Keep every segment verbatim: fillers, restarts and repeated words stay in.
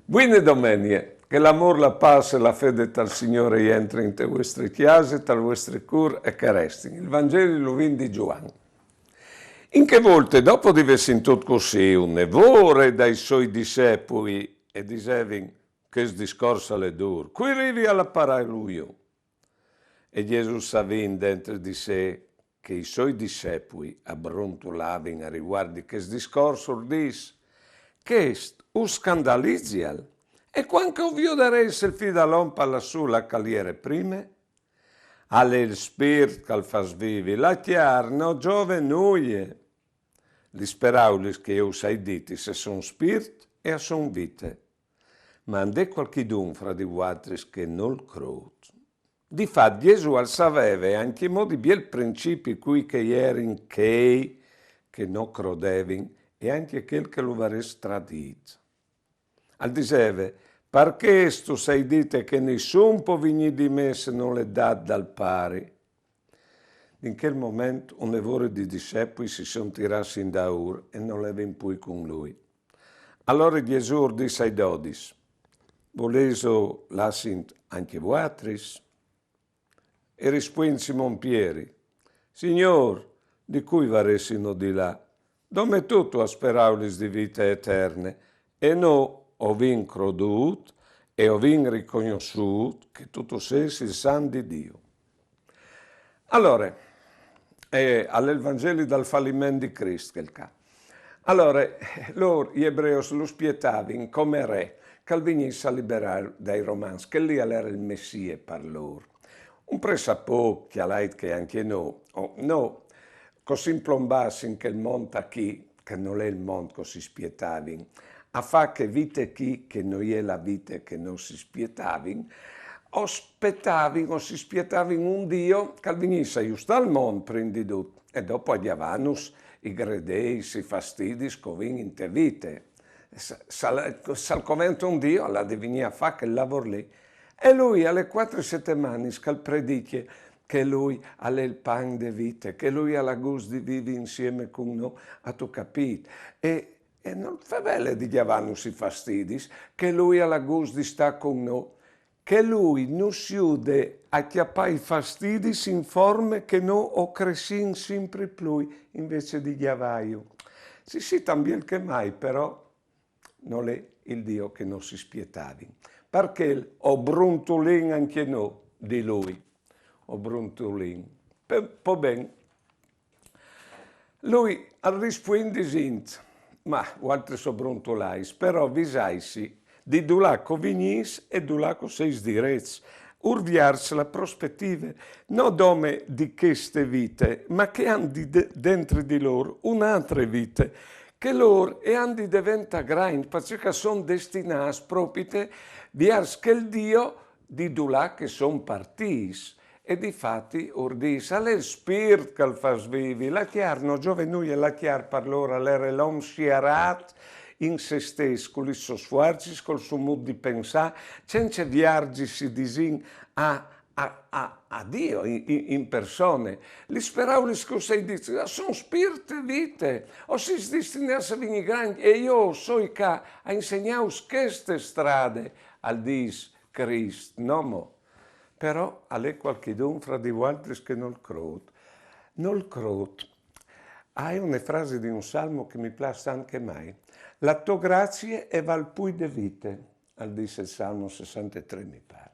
Buine domenie, che l'amôr, la pâs e la fede tal Signôr e jentrin inte vuestre cjase, tal vuestre cûr e che a restin. Il Vangeli lu vin di Zuan. In chê volte, dopo di vê sintût cussì une vore dai soi dissepui, e disevin: «Chest discors al è dûr, cui rivi a laparâlu jù?» E Jesù, savint dentri di sè che i soi dissepui a bruntulavin a rivuart di chest discors, ur dîs: «Chest us scandalizial? E cuant che o viodarês il Fi dal om par lassù là che al jere prime? Al è il Spirt che al fâs vivi, la cjar no zove nuie. Lis peraulis che jo us ai ditis a son spirt e a son vite. Ma and è cualchidun fra di vualtris che nol crôt?» Di fat, Jesù al saveve ancjemò di biel principi cui che a jerin chei che no crodevin e ancje chel che lu varès tradît. Al diseve: «Par chest us ai dite che nissun pò vignî di me se nol è dât dal Pari.» In chel moment une vore di dissepui si son tirâts indaûr e nol levin plui cun lui. Alore Jesù ur dîs ai dodis: «Volêso lâ sint ancje vualtris?» E rispuint Simon Pieri: «Signôr, di cui varessino di lâ? Dome tu tu âs peraulis di vite eterne, e nô o vin crodût e o vin ricognossût che tu tu sês il Sant di Diu.» Alore, eh, al è il Vangeli dal faliment di Crist chel ca. Alore, lôr, i ebreus, lu spietavin come re, che al vignìs a liberâ dai Romans, che li al jere il Messie par lôr. Un pressapò, cjalait che ancje nô, o nô, che o sin plombâts in chel mont achì, che nol è il mont che o si spietavin, a fâ chê vite chi che no je la vite che nô si spietavin, o spietavin, o si spietavin un Diu che al vignìs a justâ il mont prin di dut, e dopo a gjavânus i gredeis, i fastidis che o vin inte vite. Se, se al, se al covente un Diu, al à di vignî a fâ chel lavôr li. E lui, a le cuatri setemanis che al predicje che lui al è il pan de vite, che lui al à gust di vivi insiemi cun nô, âtu capît? E, e nol fevele di gjavânus i fastidis, che lui al à gust di stâ cun nô, che lui nus jude a cjapâ i fastidis in forme che nô o cressìn simpri plui, invezit di gjavâju. Sì, sì, tant biel che mai, però, nol è il Diu che nô si spietavin. Par chel o bruntulìn ancje nô di lui. O bruntulìn. Pe-, po ben. Lui al rispuint disint: «Ma vualtris o bruntulais, però visaitsi di dulà che o vignîs e dulà che o sês direts. Ur viarç la prospetive, no dome di cheste vite, ma che a àn di de-, dentri di lôr une altre vite, che lôr a àn di deventâ grancj, parcè che a son destinâts propite viers chel Diu di dulà che a son partîts.» E difati ur dîs: «Al è il Spirt che al fâs vivi, la cjar no zove nuie.» La cjar par lôr al jere l'om sierât in se stes, cu lis sôs fuarcis, cul so mût di pensâ, cence viarzisi, disìn, a a, a, a Diu in, in, in persone. Lis peraulis che us ai dites a son spirt e vite. O sês destinâts a vignî grancj e jo o soi ca a insegnâus cheste strade, al dîs Crist, no mo. Però al è cualchidun fra di vualtris che nol crôt. Nol crôt. Ai une frase di un salmo che mi plâs tant che mai. La tô grazie e vâl plui de vite. Al dîs il Salmo sessantetrê, mi pâr.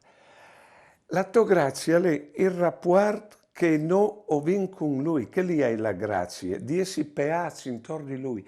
La tô grazie al è il rapuart che nô o vin cun lui, chê li e je la grazie, di jessi peâts intor di lui.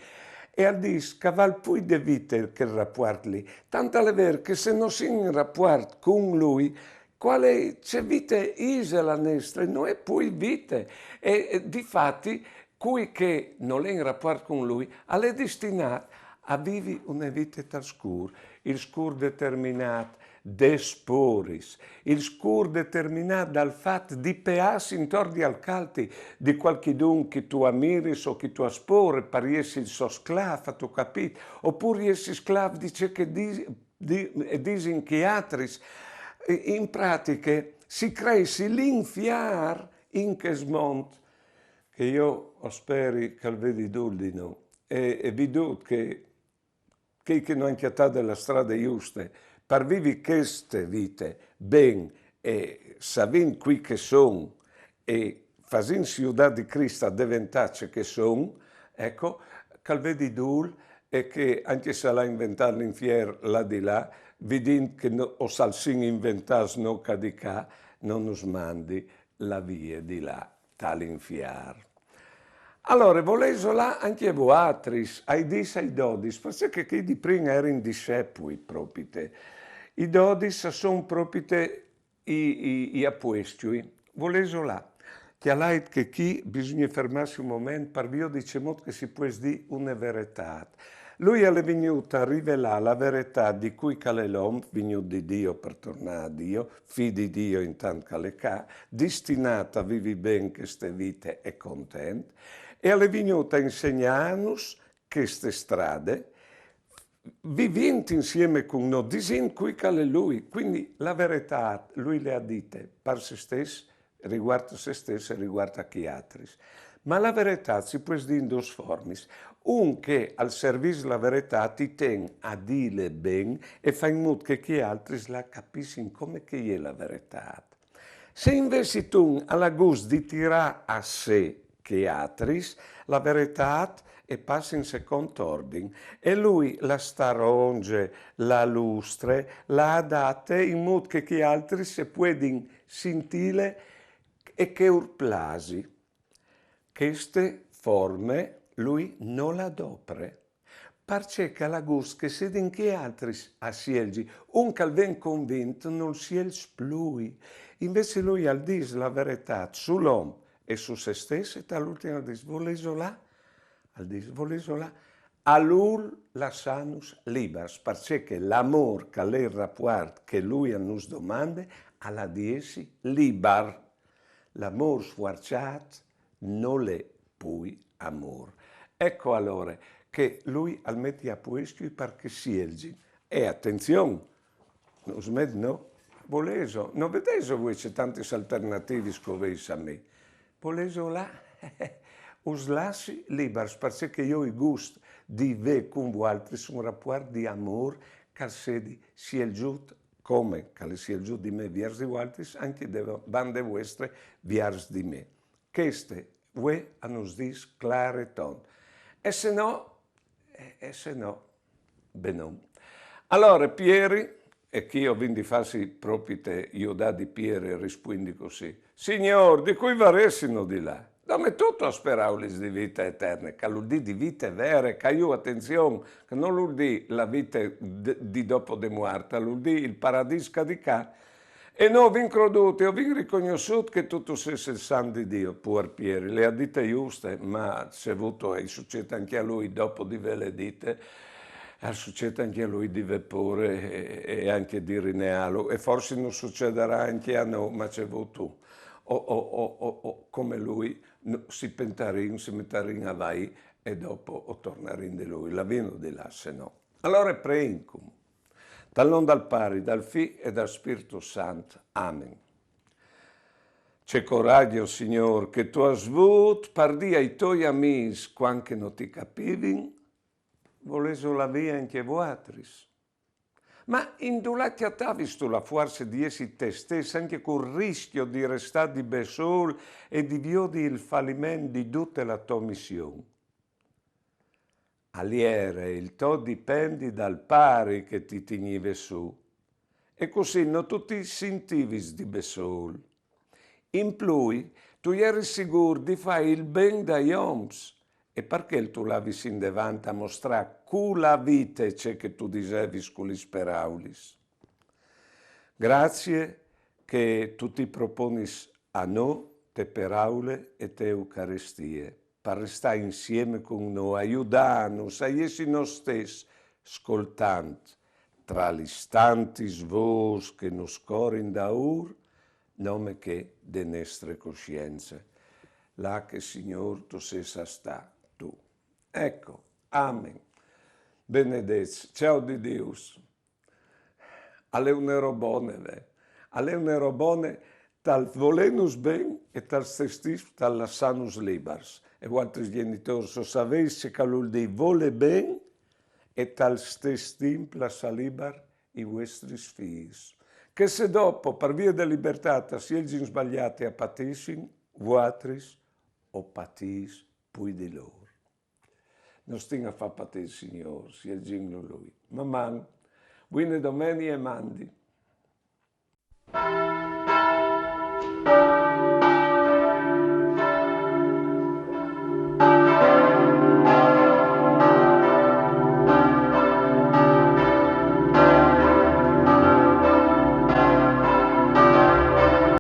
E al dîs che al vâl plui de vite chel rapuart li. Tant al è vêr che se no sin in rapuart cun lui, cuale, ce vite ise la nestre? No je plui vite. E, e difati, cui che nol è in rapuart cun lui, al è destinât a vivi une vite tal scûr, il scûr determinât des pôris, il scûr determinât dal fat di peâsi intor di alc altri, di cualchidun che tu amiris o che tu âs pôre, par jessi il so sclâf, âtu capît? Opûr jessi sclâf di ce che di-, di-, e disin chei altris. I-, in pratiche si creisi l'infiar in chest mont, che jo o speri che al vedi dut di nô. E, e vidût che chei che no àn cjatade la strade juste, par vivi cheste vite ben e savint cui che son e fasintsi judâ di Crist a deventâ ce che son, eco, che al vedi dûl e che ancje se al à inventât l'infier là di là, vidint che no, o sal sin inventâts nô ca di ca, no nus mandi la vie di là tal infier. Alore, volêso lâ ancje voaltris, ai dîs ai dodis, parcè che chei di prin a jerin discepui propite. I dodis a son propite i, i, i apuescjui. Volêso lâ. Cjalait che chi bisugne fermâsi un moment par viodi cemût che si pues dî une veretât. Lui al è vignût a rivelâ la veretât di cui che al è l'om, vignût di Diu par tornâ a Diu, fi di Diu intant che al è ca, destinât a vivi ben cheste vite e content, e al è vignût a insegnânus cheste strade, vivint insiemi cun nô, disint cui che al è lui. Cuindi la veretât lui le à dite par se stes, rivuart a se stes e rivuart a chei altris. Ma la veretât si pues dî in dôs formis. Un che al servìs la veretât i ten a dîle ben e fa in mût che chei altris la capissin come che e je la veretât. Se invezit un al à gust di tirâ a se chei altris, la veretât e passe in secont ordin e lui la staronge, la lustre, la adate in mût che chei altris se puedin sintîle e che ur plasi. Cheste forme lui no le adopre, parcè che al à gust che sedin chei altris a sielzi. Un che al ven convint nol sielz plui. Invezit lui al dîs la veretât sul om e su se stes e tal ultin al dîs: «Volêso lâ?» Al dîs: «Volêso lâ?» A lôr lassânus libars, parcè che l'amôr che al è il rapuart che lui al nus domande, al à di jessi libar. L'amôr sfuarçât nol è plui amôr. Eco alore che lui al met i apuescjui par che sielzin. E atenzion, nus met nô. Volêso, no vedêso vuê ce tantis alternativis che o vês a mi? Volêso lâ? Us lassi libars, parcè che jo o ai gust di vê cun vualtris un rapuart di amôr che al sedi sielzût, come che al è sielzût di me viers di vualtris, ancje de bande vuestre viers di me. Cheste vuê a nus dîs clâr e tont. E se no, e, e se no, benon. Alore, Pieri, e chi o vin di fâsi propite judâ di Pieri, rispuindi cussì: Signôr, di cui varessino di lâ? Dome tu tu âs peraulis di vite eterne, che al vûl dî di vite vere, ca ju, atenzion, che nol vûl dî la vite de, di dopo de muart, al vûl dî il paradîs ca di ca. E nô o vin crodût e o vin ricognossût che tu tu sês il sant di Diu. Puar Pieri, le à dite juste, ma ce vûstu, e i sucêt ancje a lui, dopo di vêle dite, al sucêt ancje a lui di vê pôre e, e ancje di rineâlu, e forsit nus sucedarà ancje a nô, ma ce vûstu. O, o, o, o, o, come lui, no, si pentarìn, si metarìn a vaî e dopo o tornarìn di lui. Lavìnlu di lâ, se no. Alore preincum. Tal non dal Pari, dal Fi e dal Spirtu Sant. Amen. Ce coragjo, Signôr, che tu âs vût par dî ai toi amîs cuant che no ti capivin: «Volêso lâ vie ancje vualtris?» Ma indulà cjatavistu la fuarce di jessi te stes, ancje cul riscjo di restâ di bessôl e di viodi il faliment di dute la tô mission? Al jere il to dipendi dal Pari che ti tignive sù, e cussì no tu ti sintivis di bessôl. In plui, tu jeris sigûr di fâ il ben dai oms, e par chel tu lavis indevant a mostrâ cu la vite ce che tu disevis cu lis peraulis. Grazie che tu ti proponis a nô te peraule e te Eucaristie, par restâ insiemi cun nô, a judânus, a jessi nô stes, scoltant, tra lis tantis vôs che nus corin daûr, nome che de nestre coscience. Là che, Signôr, tu sês a stâ, tu. Eco, amen. Benedets, cjâf di Dius. Al è une robone, ve. Al è une robone tal volênus ben e tal stes timp tal lassânus libars. E vualtris gjenitôrs o savês ce che al vûl dî volê ben e tal stes timp lassâ libar i vuestris fîs, che se dopo, par vie de libertât, a sielzin sbaliât e a patissin, vuatris o patîs plui di lôr. Nus stin a fâ patî il Signôr, sielzinlu lui. Maman, buine domenie e mandi.